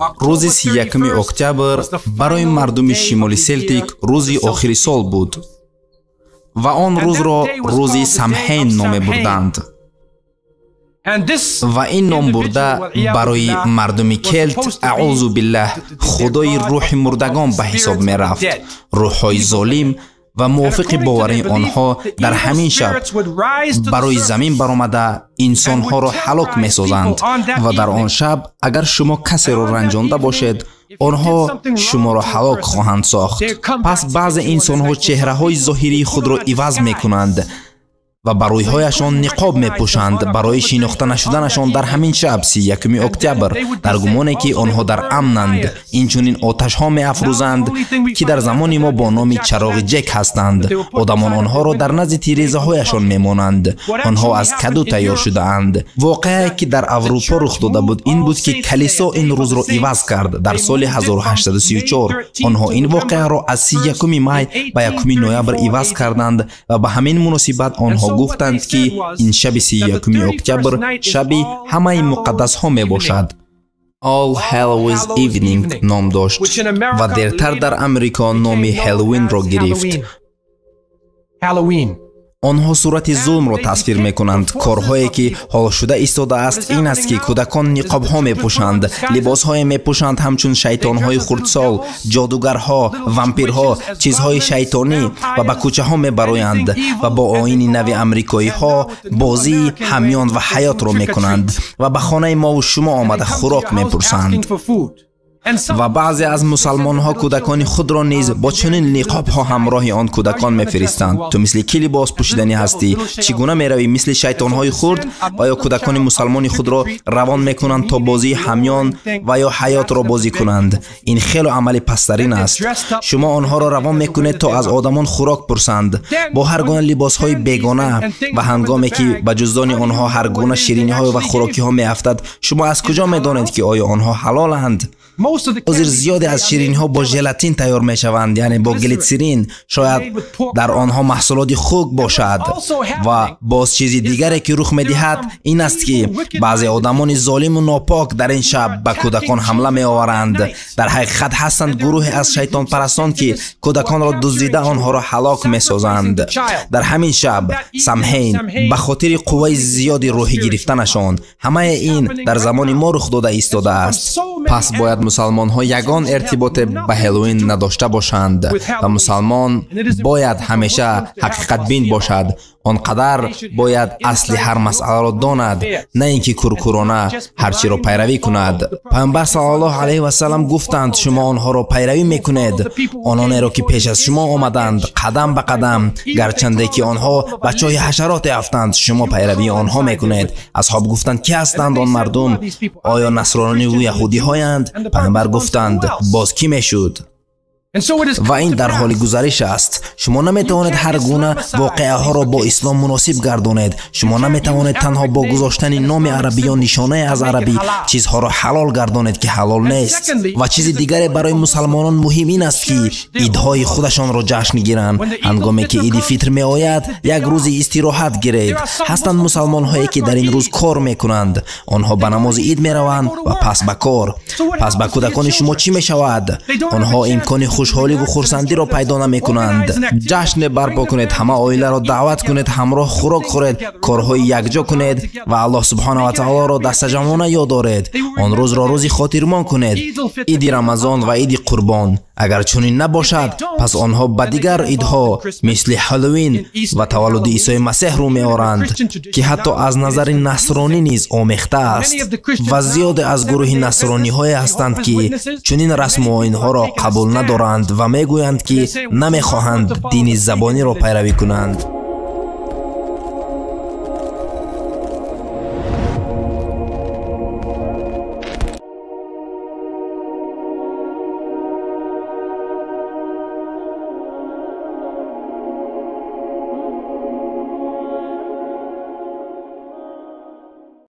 Рӯзи 31 октябр барои мардуми шимоли Селтик рӯзи охири сол буд ва он рӯзро рӯзи Самҳейн номебурданд. Ва ин номбурда барои мардуми келт, аъузу биллаҳ, худои рӯҳи мурдагон ба ҳисоб мерафт, рӯҳҳои золим ва мувофиқи боварии онҳо дар ҳамин шаб барои замин баромада инсонҳоро ҳалок месозанд. Ва дар он шаб агар шумо касеро ранҷонда бошед, онҳо шуморо ҳалок хоҳанд сохт. Пас баъзе инсонҳо чеҳраҳои зоҳирии худро иваз мекунанд ва ба рӯйҳояшон ниқоб мепӯшанд барои шинохта нашуданашон дар ҳамин шаб 31 октябр, дар гумоне ки онҳо дар амнанд. Инчунин оташҳо меафрӯзанд, ки дар замони мо бо номи чароғи ҷек ҳастанд. Одамон онҳоро дар назди тирезаҳояшон мемонанд. Онҳо аз каду тайёр шудаанд. Воқеае ки дар Аврупо рух дода буд ин буд, ки калисо ин рӯзро иваз кард дар соли 1834. Онҳо ин воқеаро аз 31 май ба 1 ноябр иваз карданд ва ба ҳамин муносибат онҳо гуфтанд, ки ин шаби 31 октябр шаби ҳамаи муқаддасҳо мебошад. All Hallows Evening ном дошт ва дертар дар Амрико номи Ҳеллоуинро гирифт. Онҳо сурати зулмро тасвир мекунанд. Корҳое ки ҳол шуда истодааст ин аст, ки кӯдакон ниқобҳо мепӯшанд, либосҳое мепӯшанд ҳамчун шайтонҳои хурдсол, ҷодугарҳо, вампирҳо, чизҳои шайтонӣ ва ба кӯчаҳо мебароянд ва бо оини нави амрикоиҳо бозии ҳамён ва ҳаётро мекунанд ва ба хонаи мову шумо омада хӯрок мепурсанд. Ва баъзе аз мусалмонҳо кӯдакони худро низ бо чунин ниқобҳо ҳамроҳи он кӯдакон мефиристанд. Ту мисли кӣ либос пӯшиданӣ ҳастӣ? Чӣ гуна меравӣ? Мисли шайтонҳои хурд? Ва ё кӯдакони мусалмони худро равон мекунанд то бозии ҳамён ва ё ҳаётро бозӣ кунанд. Ин хело амали пасттарин аст. Шумо онҳоро равон мекунед то аз одамон хӯрок пурсанд бо ҳар гуна либосҳои бегона, ва ҳангоме ки ба ҷуздони онҳо ҳар гуна шириниҳо ва хӯрокиҳо меафтад, шумо аз куҷо медонед, ки оё онҳо ҳалоланд? Ҳозир зиёде аз ширинҳо бо желатин тайёр мешаванд, яъне бо глитсерин. Шояд дар онҳо маҳсулоти хук бошад. Ва боз чизи дигаре ки рух медиҳад ин аст, ки баъзе одамони золиму нопок дар ин шаб ба кӯдакон ҳамла меоваранд. Дар ҳақиқат ҳастанд гурӯҳе аз шайтонпарастон, ки кӯдаконро дуздида онҳоро ҳалок месозанд. Дар ҳамин шаб Самҳейн ба хотири қувваи зиёди рӯҳӣ гирифтанашон. Ҳамаи ин дар замони мо рух дода истодааст. Пас бояд мусалмонҳо ягон иртиботе ба Ҳеллоуин надошта бошанд ва мусалмон бояд ҳамеша ҳақиқатбин бошад. Он қадар бояд асли ҳар масъаларо донад, на ин ки куркурона ҳар чиро пайравӣ кунад. Пайғамбар саллаллоҳу алайҳи васаллам гуфтанд: шумо онҳоро пайравӣ мекунед, ононеро ки пеш аз шумо омаданд, қадам ба қадам, гарчанде ки онҳо ба чоҳи ҳашароте афтанд, шумо пайравии онҳо мекунед. Асҳоб гуфтанд: кӣ ҳастанд он мардум? Оё насрониву яҳудиҳоянд? Пайғамбар гуфтанд: боз кӣ мешуд? Ва ин дар ҳоли гузариш аст. Шумо наметавонед ҳар гуна воқеаҳоро бо ислом муносиб гардонед. Шумо наметавонед танҳо бо гузоштани номи арабӣ ё нишонае аз арабӣ чизҳоро ҳалол гардонед, ки ҳалол нест. Ва чизи дигаре барои мусалмонон муҳим ин аст, ки идҳои худашонро ҷашн гиранд. Ҳангоме ки иди фитр меояд, як рӯзи истироҳат гиред. Ҳастанд мусалмонҳое, ки дар ин рӯз кор мекунанд. Онҳо ба намози ид мераванд ва пас ба кор. Пас ба кӯдакони шумо чӣ мешавад? Онҳо имкони хушҳоливу хурсандиро пайдо намекунанд. Ҷашне барпо кунед, ҳама оиларо даъват кунед, ҳамроҳ хӯрок хӯред, корҳои якҷо кунед ва Аллоҳ субҳонаҳу ва таолоро дастаҷамъона ёд оред. Он рӯзро рӯзи хотирмон кунед, иди Рамазон ва иди Қурбон. Агар чунин набошад, пас онҳо ба дигар идҳо мисли Ҳаллоуин ва таваллуди Исои Масеҳ рӯ меоранд, ки ҳатто аз назари насронӣ низ омехта аст. Ва зиёде аз гурӯҳи насрониҳое ҳастанд, ки чунин расму оинҳоро қабул надоранд ва мегӯянд, ки намехоҳанд дини забониро пайравӣ кунанд.